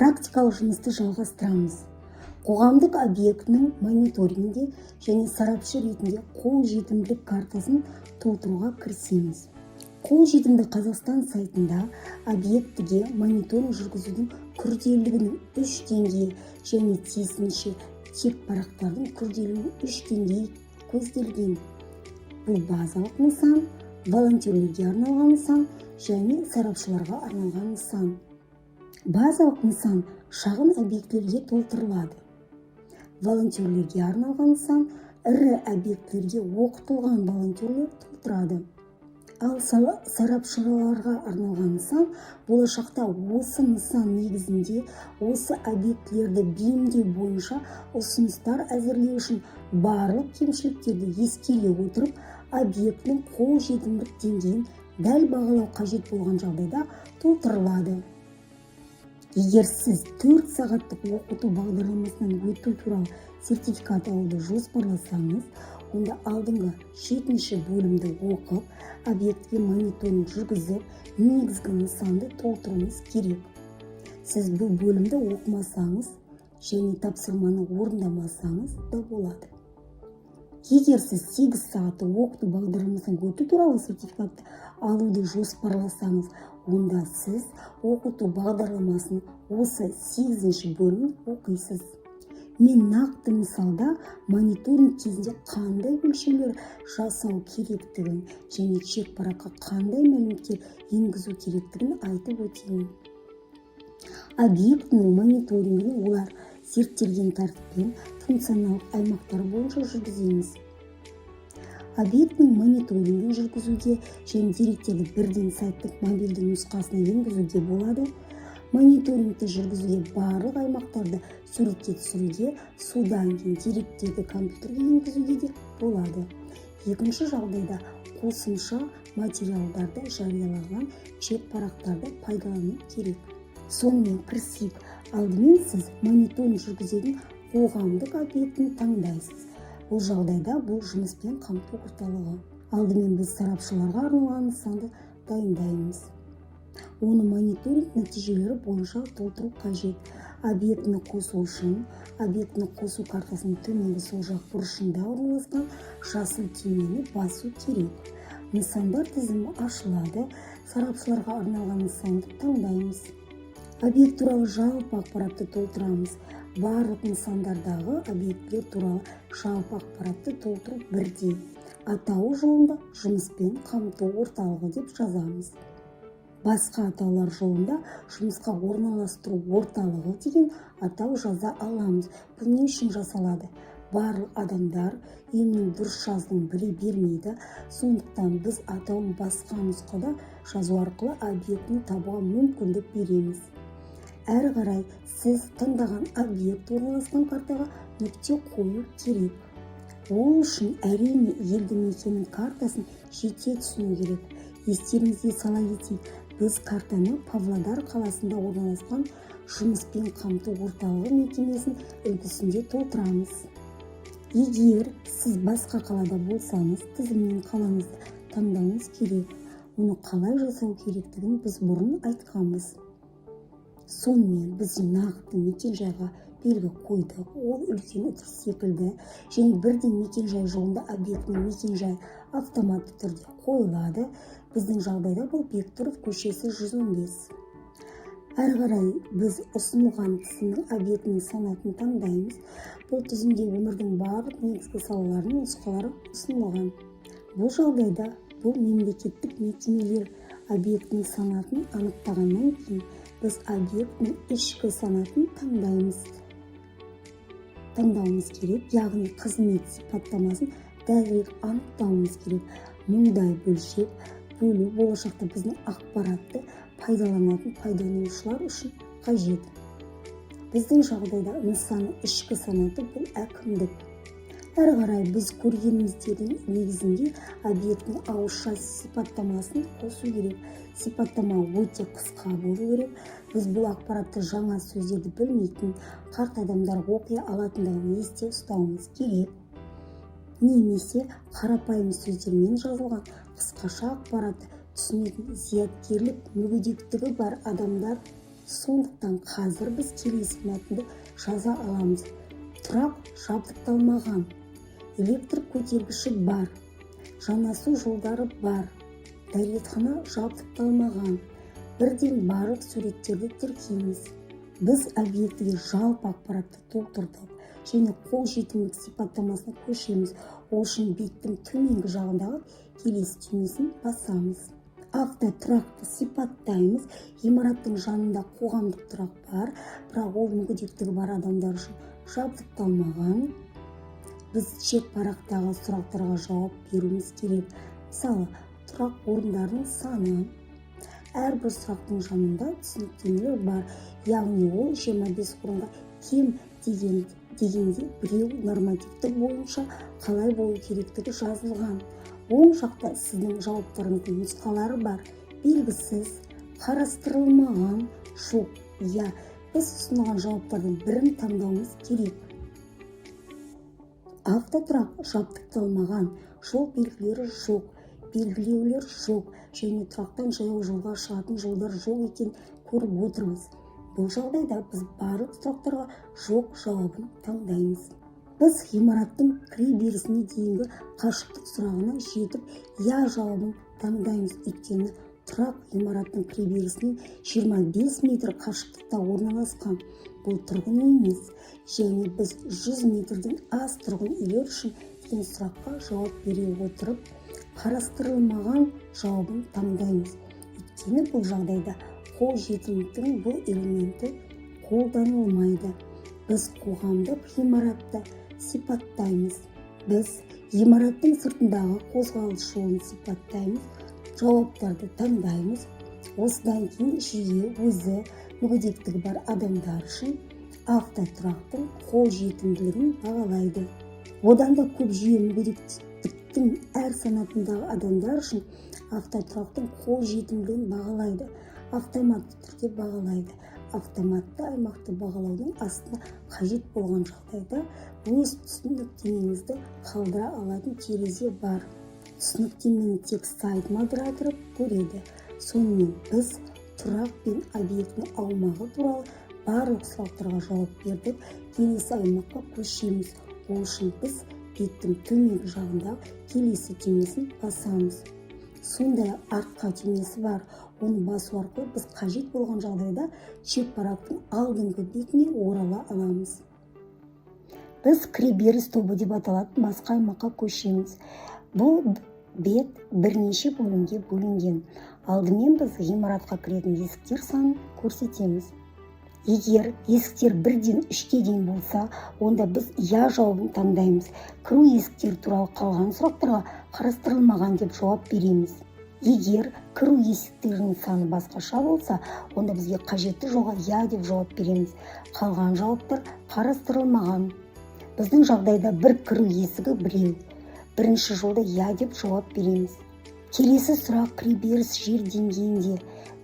Практикалық жұмысты жалғастырамыз. Қоғамдық объектінің мониторингінде және сарапшы ретінде қолжетімділік картасын толтыруға кірісеміз. «Қолжетімді Қазақстан» сайтында объектіге мониторинг жүргізудің күрделілігінің үш деңгейі және тиісінше тек парақтардың күрделілігінің үш деңгейі көзделген. Бұл базалық нысан, волонтерлерге арналған нысан және сарапшыларға арналған нысан. Базалық нысан шағын объектілерге толтырылады. Волонтерлерге арналған нысан ірі объектілерге оқытылған волонтерлер толтырады. Ал сарапшыларға арналған нысан болашақта осы нысан негізінде осы объектілерді бейімдеу бойынша ұсыныстар әзірлеу үшін барлық кемшіліктерді ескере отырып, объектінің қолжетімділік деңгейін дәл бағалау қажет болған жағдайда толтырылады. Егер сіз 4 сағаттық оқыту бағдарламасынан өту туралы сертификат алуды жоспарласаңыз, онда алдыңғы жетінші бөлімді оқып, объектіге мониторинг жүргізіп, негізгі нысанды толтыруыңыз керек. Сіз бұл бөлімді оқымасаңыз және тапсырманы орындамасаңыз да болады. Егер сіз 8 сағаттық оқыту бағдарламасынан өту туралы сертификатты алуды жоспарласаңыз, онда сіз оқыту бағдарламасының осы сегізінші бөлімін оқисыз. Мен нақты мысалда мониторинг кезінде қандай өлшеулер жасау керектігін және чек параққа қандай мәліметтер енгізу керектігін айтып өтейін. Объектінің мониторингін олар зерттелген тәртіппен функционалдық аймақтар бойынша жүргіземіз. Объектінің мониторингін жүргізуге және деректерді бірден сайттың мобильді нұсқасына енгізуге болады. Мониторингті жүргізуге, барлық аймақтарды суретке түсіруге, содан кейін деректерді компьютерге енгізуге де болады. Екінші жағдайда қосымша материалдарды жариялаған чек парақтарды пайдалану керек. Сонымен, кірісейік. Алдымен сіз мониторинг жүргізетін қоғамдық объектіні таңдайсыз. Бұл жағдайда бұл жұмыспен қамту орталығы. Алдымен біз сарапшыларға арналған нысанды дайындаймыз. Оны мониторинг нәтижелері бойынша толтыру қажет. Объектіні қосу үшін объектіні қосу картасының төменгі сол жақ бұрышында орналасқан жасыл түймені басу керек. Нысандар тізімі ашылады. Сарапшыларға арналған нысанды таңдаймыз. Объект туралы жалпы ақпаратты толтырамыз. Барлық нысандардағы объектілер туралы жалпы ақпаратты толтыру бірдей. Атауы жолында «Жұмыспен қамту орталығы» деп жазамыз. Басқа атаулар жолында «Жұмысқа орналастыру орталығы» деген атау жаза аламыз. Бұл не үшін жасалады? Барлық адамдар ұйымның дұрыс жазылуын біле бермейді. Сондықтан біз атауын басқа нұсқада жазу арқылы объектіні табуға мүмкіндік береміз. Әрі қарай сіз таңдаған объект орналасқан картаға нүкте қою керек. Ол үшін, әрине, елді мекеннің картасын жете түсіну керек. Естеріңізге сала кетейік, біз картаны Павлодар қаласында орналасқан жұмыспен қамту орталығы мекемесінің үлгісінде толтырамыз. Егер сіз басқа қалада болсаңыз, тізімнен қалаңызды таңдауыңыз керек. Оны қалай жасау керектігін біз бұрын айтқанбыз. Сонымен, біз нақты мекенжайға белгі қойдық. Ол үлкен үтір секілді және бірден мекенжай жолында объектінің мекенжайы автоматты түрде қойылады. Біздің жағдайда бұл Бектұров көшесі, 115. Әрі қарай біз ұсынылған тізімнің объектінің санатын таңдаймыз. Бұл тізімде өмірдің барлық негізгі салаларының нұсқалары ұсынылған. Бұл жағдайда бұл мемлекеттік мекемелер. Объектінің санатын анықтағаннан кейін біз объектінің ішкі санатын таңдауымыз керек, яғни қызмет сипаттамасын дәлірек анықтауымыз керек. Мұндай бөлшек бөлу болашақта біздің ақпаратты пайдаланатын пайдаланушылар үшін қажет. Біздің жағдайда нысанның ішкі санаты бұл әкімдік. Әрі қарай біз көргеніміздердің негізінде объектінің ауызша сипаттамасын қосу керек. Сипаттама өте қысқа болу керек. Біз бұл ақпаратты жаңа сөздерді білмейтін қарт адамдар оқи алатындығын есте ұстауымыз керек немесе қарапайым сөздермен жазылған қысқаша ақпаратты түсінетін зияткерлік мүгедектігі бар адамдар түсіне алатындай. Сондықтан қазір біз келесі мәтінді жаза аламыз: тұрақ жабдықталмаған, электр көтергіші бар, жанасу жолдары бар, дәретхана жабдықталмаған. Бірден барлық суреттерді тіркейміз. Біз объектіге жалпы ақпаратты толтырдық және қолжетімділік сипаттамасына көшеміз. Ол үшін беттің төменгі жағындағы келесі түймесін басамыз. Автотұрақты сипаттаймыз. Ғимараттың жанында қоғамдық тұрақ бар, бірақ ол мүгедектігі бар адамдар үшін жабдықталмаған. Біз чек парақтағы сұрақтарға жауап беруіміз керек. Мысалы, тұрақ орындарының саны. Әрбір сұрақтың жанында түсініктемелер бар, яғни ол 25 орынға кем деген, дегенде біреу нормативті бойынша қалай болу керектігі жазылған. Оң жақта сіздің жауаптарыңыздың нұсқалары бар: белгісіз, қарастырылмаған, жоқ, иә. Біз ұсынылған жауаптардың бірін таңдауымыз керек. Автотұрақ жабдықталмаған, жол белгілері жоқ, белгілеулер жоқ және тұрақтан жаяу жолға шығатын жолдар жоқ екенін көріп отырмыз. Бұл жағдайда біз барлық сұрақтарға жоқ жауабын таңдаймыз. Біз ғимараттың кіреберісіне дейінгі қашықтық сұрағына жетіп, иә жауабын таңдаймыз, өйткені тұрақ ғимараттың кіреберісінен 25 метр қашықтықта орналасқан. Бұл тұрғын үй емес. Және біз 100 метрден аз тұрғын үйлер үшін деген сұраққа жауап бере отырып, қарастырылмаған жауабын таңдаймыз, өйткені бұл жағдайда қолжетімділіктің бұл элементі қолданылмайды. Біз қоғамдық ғимаратты сипаттаймыз. Біз ғимараттың сыртындағы қозғалыс жолын сипаттаймыз. Жауаптарды таңдаймыз. Осыдан кейін жүйе өзі мүгедектігі бар адамдар үшін автотұрақтың қолжетімділігін бағалайды. Одан да көп жүйе мүгедектіктің әр санатындағы адамдар үшін автотұрақтың қолжетімділігін бағалайды, автоматты түрде бағалайды. Автоматты аймақты бағалаудың астына қажет болған жағдайда өз түсініктемеңізді қалдыра алатын терезе бар. Түсініктемені тек сайт модераторы көреді. Сонымен, біз тұрақ пен объектінің аумағы туралы барлық сұрақтарға жауап бердік. Келесі аймаққа көшеміз. Ол үшін біз беттің төменгі жағындағы келесі түймесін басамыз. Сондай-ақ артқа түймесі бар. Оны басу арқылы біз қажет болған жағдайда чек парақтың алдыңғы бетіне орала аламыз. Біз кіреберіс тобы деп аталатын басқа аймаққа көшеміз. Бұл бет бірнеше бөлімге бөлінген. Алдымен біз ғимаратқа кіретін есіктер санын көрсетеміз. Егер есіктер 1-ден 3-ке дейін болса, онда біз иә жауабын таңдаймыз. Кіру есіктері туралы қалған сұрақтарға қарастырылмаған деп жауап береміз. Егер кіру есіктерінің саны басқаша болса, онда бізге қажетті жолға иә деп жауап береміз. Қалған жауаптар қарастырылмаған. Біздің жағдайда бір кіру есігі біреу. Бірінші жолда иә деп жауап береміз. Келесі сұрақ: кіреберіс жер деңгейінде.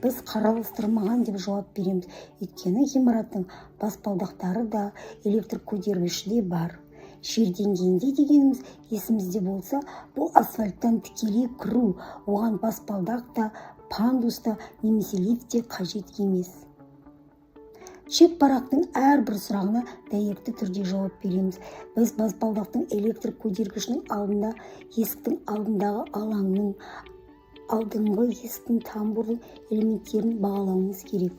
Біз қарастырылмаған деп жауап береміз, өйткені ғимараттың баспалдақтары да, электр көтергіші де бар. Жер деңгейінде дегеніміз, есімізде болса, бұл асфальттан тікелей кіру. Оған баспалдақ та, пандус та немесе лифт те қажет емес. Чек парақтың әрбір сұрағына дәйекті түрде жауап береміз. Біз баспалдақтың, электр көтергішінің алдында, есіктің алдындағы алаңның, алдыңғы есіктің, тамбурдың элементтерін бағалауымыз керек.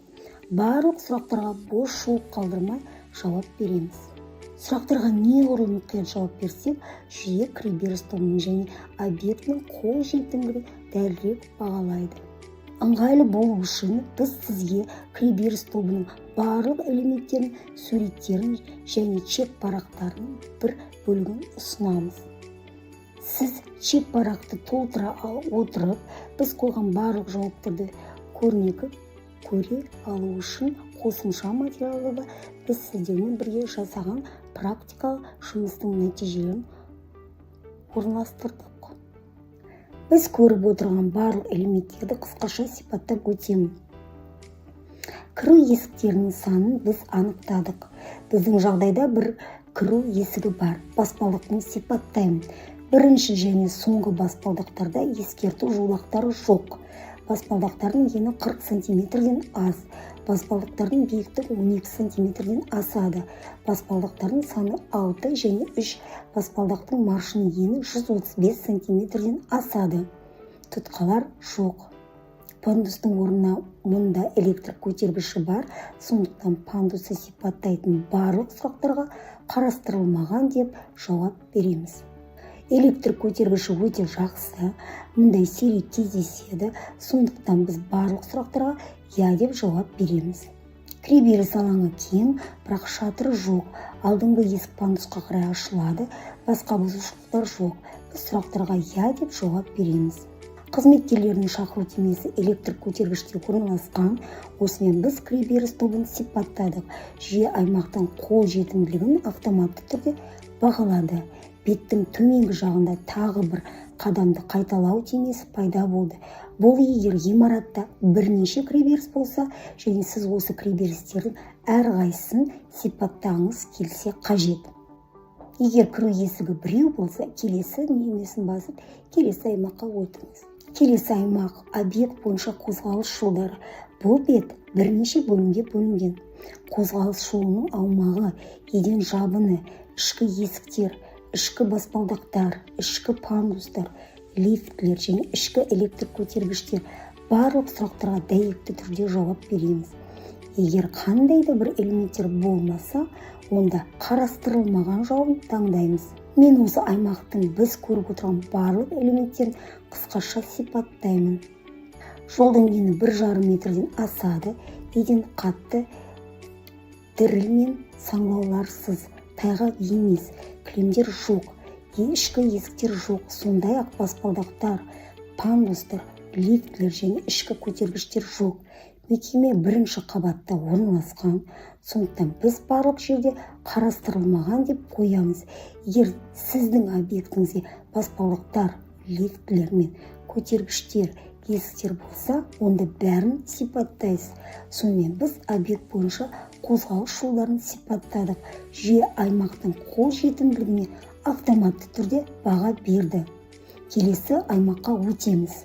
Барлық сұрақтарға бос жол қалдырмай жауап береміз. Сұрақтарға неғұрлым мұқият жауап берсек, жүйе кіреберіс тобының және объектінің қолжетімділігін дәлірек бағалайды. Ыңғайлы болу үшін біз сізге кіреберіс тобының барлық элементтерін, суреттерін және чек парақтарының бір бөлігін ұсынамыз. Сіз чек парақты толтыра отырып, біз қойған барлық жауаптарды көрнекі көре алу үшін қосымша материалда біз сіздермен бірге жасаған практикалық жұмыстың нәтижелерін орналастырдық. Біз көріп отырған барлық элементтерді қысқаша сипаттап өтемін. Кіру есіктерінің санын біз анықтадық. Біздің жағдайда бір кіру есігі бар. Баспалдақтың сипаттаймын. Бірінші және соңғы баспалдақтарда ескерту жолақтары жоқ. Баспалдақтардың ені 40 сантиметрден аз. Баспалдақтардың биіктігі 12 сантиметрден асады. Баспалдақтардың саны 6 және 3. Баспалдақтың маршының ені 135 сантиметрден асады. Тұтқалар жоқ. Пандустың орнына мұнда электр көтергіші бар, сондықтан пандусты сипаттайтын барлық сұрақтарға қарастырылмаған деп жауап береміз. Электр көтергіші өте жақсы, мұндай сирек кездеседі, сондықтан біз барлық сұрақтарға иә деп жауап береміз. Кіреберіс алаңы кең, бірақ шатыры жоқ. Алдыңғы есік пандусқа қарай ашылады. Басқа бұзушылықтар жоқ. Біз сұрақтарға иә деп жауап береміз. Қызметкерлердің шақыру түймесі электр көтергіште орналасқан. Осымен біз кіреберіс тобын сипаттадық. Жүйе аймақтың қол жетімділігін автоматты түрде бағалады. Беттің төменгі жағында тағы бір қадамды қайталау түймесі пайда болды. Бұл егер ғимаратта бірнеше кіреберіс болса және сіз осы кіреберістердің әрқайсысын сипаттағыңыз келсе қажет. Егер кіру есігі біреу болса, келесі түймесін басып, келесі аймаққа өтіңіз. Келесі аймақ – объект бойынша қозғалыс жолдары. Бұл бет бірнеше бөлімге бөлінген: қозғалыс жолының аумағы, еден жабыны, ішкі есіктер, ішкі баспалдақтар, ішкі пандустар, лифтілер және ішкі электр көтергіштер. Барлық сұрақтарға дәйекті түрде жауап береміз. Егер қандай да бір элементтер болмаса, онда қарастырылмаған жауабын таңдаймыз. Мен осы аймақтың біз көріп отырған барлық элементтерін қысқаша сипаттаймын. Жолдың ені 1,5 метрден асады. Еден қатты, діріл мен саңылауларсыз, тайғақ емес. Кілемдер жоқ. Ішкі есіктер жоқ. Сондай ақ баспалдақтар, пандустар, лифтілер және ішкі көтергіштер жоқ. Мекеме бірінші қабатта орналасқан, сондықтан біз барлық жерде қарастырылмаған деп қоямыз. Егер сіздің объектіңізде баспалдақтар, лифтілер мен көтергіштер, есіктер болса, онда бәрін сипаттайсыз. Сонымен, біз объект бойынша қозғалыс жолдарын сипаттадық. Жүйе аймақтың қол жетімділігіне автоматты түрде баға берді. Келесі аймаққа өтеміз.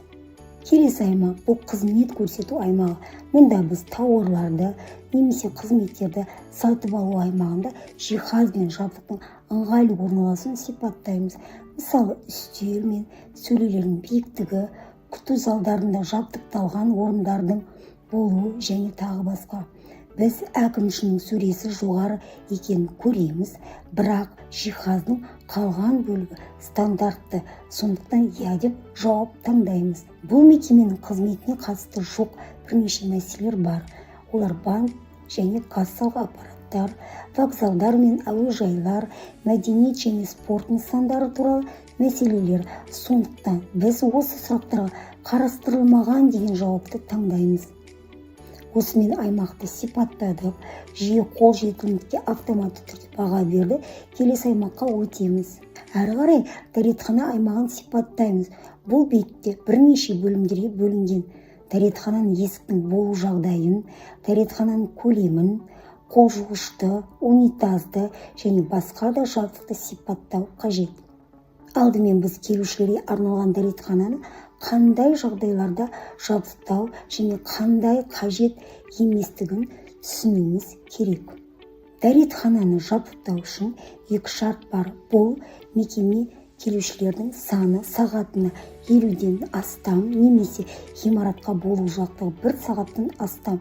Келесі аймақ – бұл қызмет көрсету аймағы. Мұнда біз тауарларды немесе қызметтерді сатып алу аймағында жиһаз бен жабдықтың ыңғайлы орналасуын сипаттаймыз. Мысалы, үстел мен сөрелердің биіктігі, күту залдарында жабдықталған орындардың болуы және тағы басқа. Біз әкімшінің сөресі жоғары екенін көреміз, бірақ жиһаздың қалған бөлігі стандартты, сондықтан иә деп жауап таңдаймыз. Бұл мекеменің қызметіне қатысты жоқ бірнеше мәселелер бар. Олар банк және кассалық аппараттар, вокзалдар мен әуежайлар, мәдениет және спорт нысандары туралы мәселелер. Сондықтан біз осы сұрақтарға қарастырылмаған деген жауапты таңдаймыз. Осымен аймақты сипаттадық. Жүйе қол жетімділікке автоматты түрде баға берді. Келесі аймаққа өтеміз. Әрі қарай дәретхана аймағын сипаттаймыз. Бұл бетте бірнеше бөлімдерге бөлінген: дәретхананың есіктің болу жағдайын, дәретхананың көлемін, қол жуғышты, унитазды және басқа да жабдықты сипаттау қажет. Алдымен біз келушілерге арналған дәретхананы қандай жағдайларда жабдықтау және қандай қажет еместігін түсінуіміз керек. Дәретхананы жабдықтау үшін екі шарт бар. Бұл мекеме келушілердің саны сағатына 50-ден астам немесе ғимаратқа болу ұзақтығы бір сағаттан астам.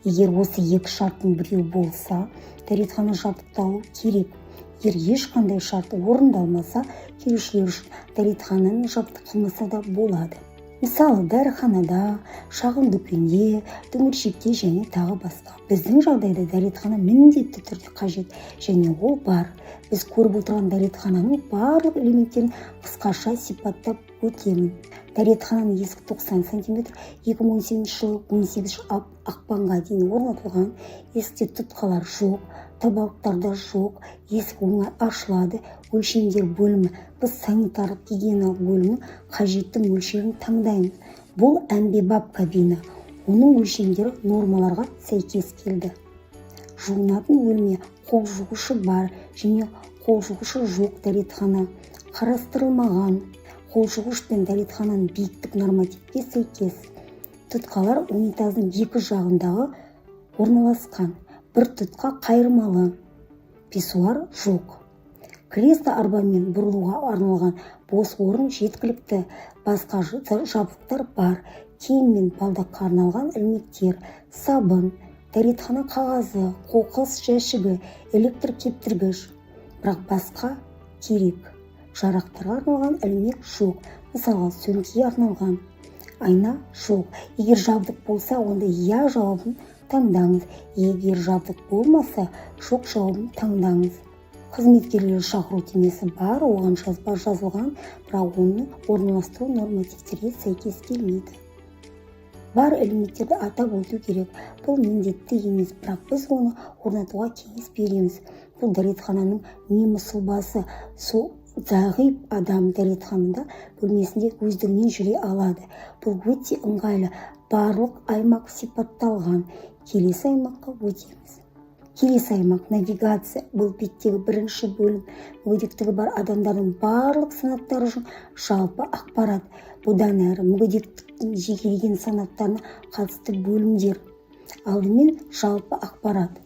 Егер осы екі шарттың біреуі болса, дәретхана жабдықталу керек. Егер ешқандай шарт орындалмаса, келушілер үшін дәретхананы жабдықталмаса да болады. Мысалы, дәріханада, шағын дүкенде, дүңгіршекте және тағы басқа. Біздің жағдайда дәретхана міндетті түрде қажет және ол бар. Біз көріп отырған дәретхананың барлық элементтерін қысқаша сипаттап өтемін. Дәретхананың есігі 90 сантиметр, 2018 жылы 18 ақпанға дейін орнатылған. Есікте тұтқалар жоқ, табалдырықтар жоқ, есік оңай ашылады. Өлшемдер бөлімі. Біз санитарлық гигиеналық бөлімнің қажетті мөлшерін таңдаймыз. Бұл әмбебап кабина, оның өлшемдері нормаларға сәйкес келді. Жуынатын бөлме, қол жуғышы бар және қол жуғышы жоқ дәретхана қарастырылмаған. Қол жуғыш пен дәретхананың биіктік нормативке сәйкес. Тұтқалар унитаздың екі жағындағы орналасқан, бір тұтқа қайырмалы. Писсуар жоқ. Кресло арбамен бұрылуға арналған бос орын жеткілікті. Басқа жабдықтар бар: киім мен балдаққа арналған ілмектер, сабын, дәретхана қағазы, қоқыс жәшігі, электр кептіргіш. Бірақ басқа керек жарақтарға арналған ілмек жоқ, мысалға, сөмкеге арналған. Айна жоқ. Егер жабдық болса, онда «иә» жауабын таңдаңыз. Егер жабдық болмаса, «жоқ» жауабын таңдаңыз. Қызметкерлер шақыру түймесі бар, оған жазба жазылған, бірақ оны орналастыру нормативтерге сәйкес келмейді. Бар элементтерді атап өту керек. Бұл міндетті емес, бірақ біз оны орнатуға кеңес береміз. Бұл дәретхананың мнемосұлбасы. Сол зағип адам дәретханада бөлмесінде өздігінен жүре алады. Бұл өте ыңғайлы. Барлық аймақ сипатталған. Келесі аймаққа өтеміз. Келесі аймақ – навигация. Бұл беттегі бірінші бөлім. Мүгедектігі бар адамдардың барлық санаттары үшін жалпы ақпарат. Бұдан әрі мүгедектіктің жекелеген санаттарына қатысты бөлімдер. Алдымен жалпы ақпарат.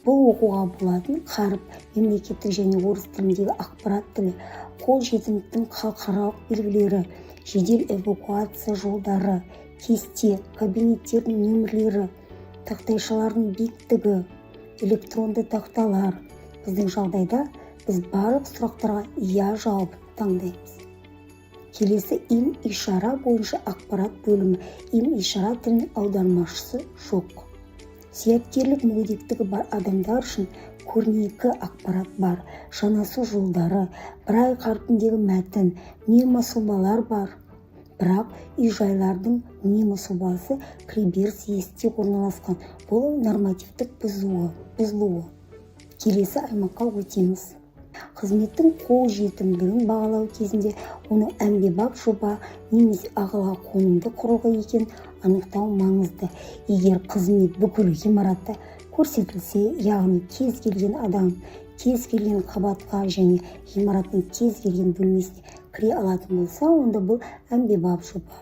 Бұл оқуға болатын қаріп, мемлекеттік және орыс тіліндегі ақпарат тілі, қол жетімділіктің халықаралық белгілері, жедел эвакуация жолдары, кесте, кабинеттердің нөмірлері, тақтайшалардың биіктігі, электронды тақталар. Біздің жағдайда біз барлық сұрақтарға «иә» жауабын таңдаймыз. Келесі им ишара бойынша ақпарат бөлімі. Им ишара тілінің аудармашысы жоқ. Зияткерлік мүгедектігі бар адамдар үшін көрнекі ақпарат бар: жанасу жолдары, Брайль қарпіндегі мәтін, мнемосұлбалар бар. Бірақ үй-жайлардың мнемосұлбасы кіреберіс есікте орналасқан. Бұл нормативтік бұзылуы. Келесі аймаққа өтеміз. Қызметтің қол жетімділігін бағалау кезінде оның әмбебап жоба немесе ақылға қонымды құрылғы екенін анықтау маңызды. Егер қызмет бүкіл ғимаратта көрсетілсе, яғни кез келген адам кез келген қабатқа және ғимараттың кез келген бөлмесіне кіре алатын болса, онда бұл әмбебап жоба.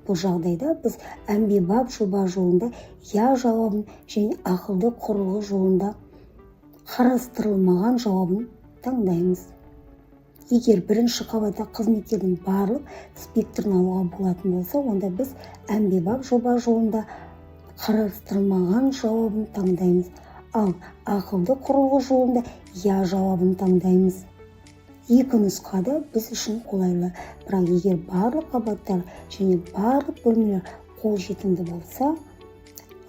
Бұл жағдайда біз әмбебап жоба жолында «иә» жауабын және ақылды құрылғы жолында қарастырылмаған жауабын таңдаймыз. Егер бірінші қабатта қызметтердің барлық спектрін алуға болатын болса, онда біз әмбебап жоба жолында қарастырылмаған жауабын таңдаймыз, ал ақылды құрылғы жолында «иә» жауабын таңдаймыз. Екі нұсқа да біз үшін қолайлы. Бірақ егер барлық қабаттар және барлық бөлмелер қолжетімді болса,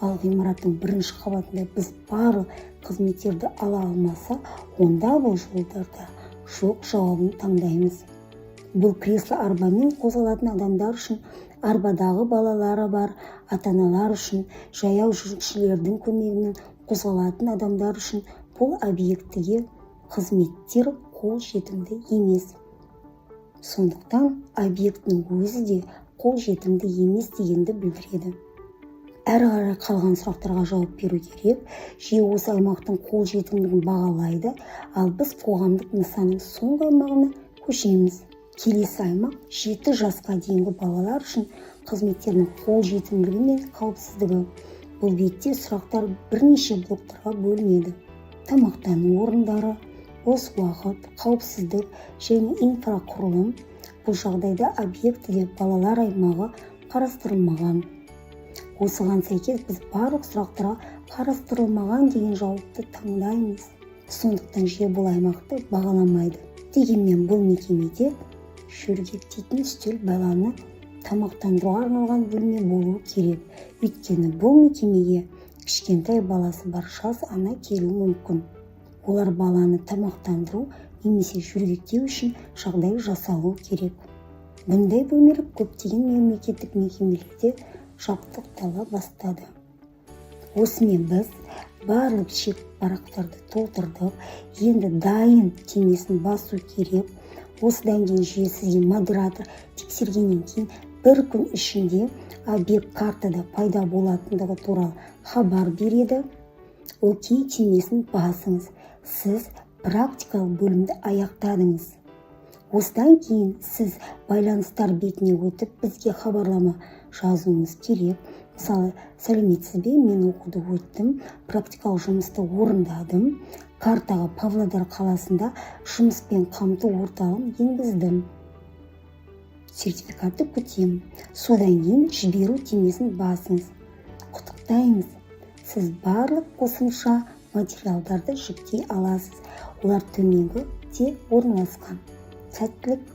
ал ғимараттың бірінші қабатында біз барлық қызметтерді ала алмаса, онда бұл жолдарда жоқ жауабын таңдаймыз. Бұл кресло арбамен қозғалатын адамдар үшін, арбадағы балалары бар ата аналар үшін, жаяу жүргіншілердің көмегімен қозғалатын адамдар үшін бұл объектіге қызметтер қолжетімді емес. Сондықтан объектінің өзі де қолжетімді емес дегенді білдіреді. Әрі қарай қалған сұрақтарға жауап беру керек. Жүйе осы аймақтың қолжетімділігін бағалайды, ал біз қоғамдық нысанның соңғы аймағына көшеміз. Келесі аймақ – 7 жасқа дейінгі балалар үшін қызметтердің қолжетімділігі мен қауіпсіздігі. Бұл бетте сұрақтар бірнеше блоктарға бөлінеді: тамақтану орындары, бос уақыт, қауіпсіздік және инфрақұрылым. Бұл жағдайда объектіде балалар аймағы қарастырылмаған. Осыған сәйкес біз барлық сұрақтарға қарастырылмаған деген жауапты таңдаймыз. Сондықтан жүйе бұл аймақты бағаламайды. Дегенмен бұл мекемеде жөргектейтін үстел, баланы тамақтандыруға арналған бөлме болуы керек, өйткені бұл мекемеге кішкентай баласы бар жас ана келуі мүмкін. Олар баланы тамақтандыру немесе жөргектеу үшін жағдай жасалуы керек. Бұндай бөлмелер көптеген мемлекеттік мекемелерде жабдықтала бастады. Осымен біз барлық чек парақтарды толтырдық. Енді «Дайын» түймесін басу керек. Осыдан кейін жүйе сізге модератор тексергеннен кейін бір күн ішінде объект картада пайда болатындығы туралы хабар береді. «Окей» түймесін басыңыз. Сіз практикалық бөлімді аяқтадыңыз. Осыдан кейін сіз байланыстар бетіне өтіп, бізге хабарлама Жазуыңыз керек. Мысалы, «Сәлеметсіз бе, мен оқуды өттім, практикалық жұмысты орындадым, картаға Павлодар қаласында жұмыспен қамту орталығын енгіздім, сертификатты күтемін». Содан кейін «Жіберу» түймесін басыңыз. Құттықтаймыз! Сіз барлық қосымша материалдарды жүктей аласыз, олар төменгіде орналасқан. Сәттілік!